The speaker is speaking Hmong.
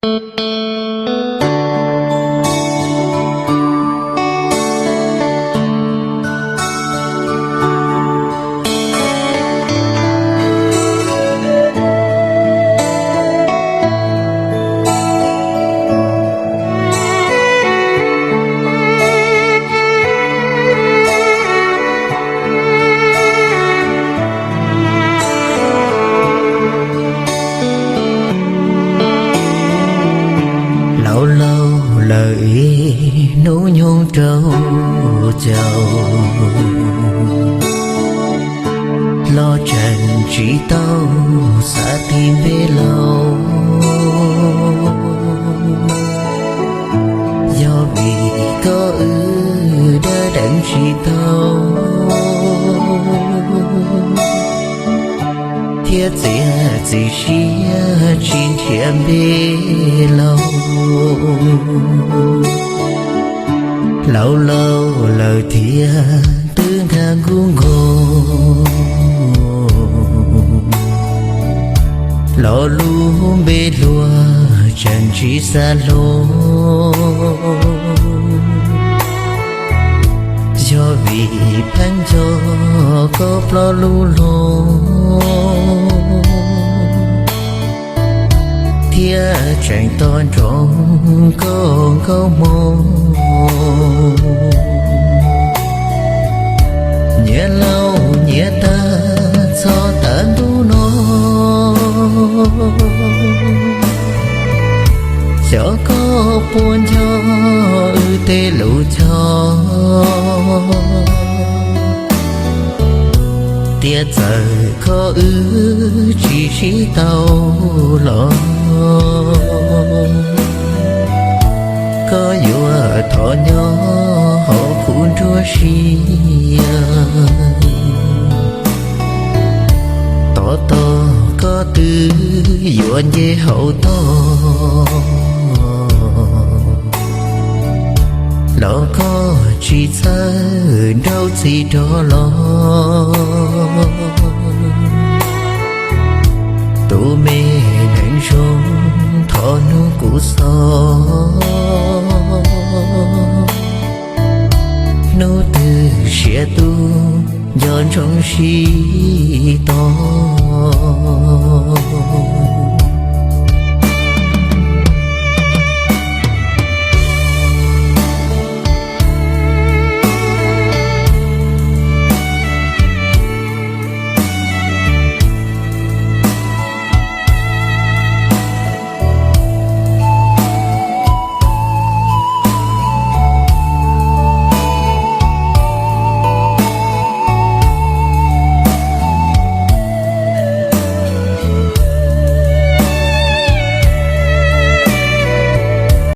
Laus laus lawm es hnub nyoog rau caum, los tseem tsis tau xav tis npe laus. Yog vim koj wb dab deev tsis tau, thiab txiav txim siab tsis nrhiav npe laus. Laus laus lawm thiab twb nkag nkuj nkaus, los lub npe hluas tseem tsis xav hloov. Yog vim pheej nco koj ploj lub hlob, thiab tseem tos nroo koj nkauj hmoob. Nyias laus nyias tag txog tav ntuj no, xyov koj puas nco wb tej lus chog. Tiam txawm koj wb tsis sib tau los, koj yuav thov nyob hauv kuv nruab siab. Tos tos koj twb yuav nce hauv toj, los koj tsis txhawj nrauj txim rov los. Tus me neeg zoo thov hnub kuv xov, hnub twg siav tu nco ntsoov sib tog.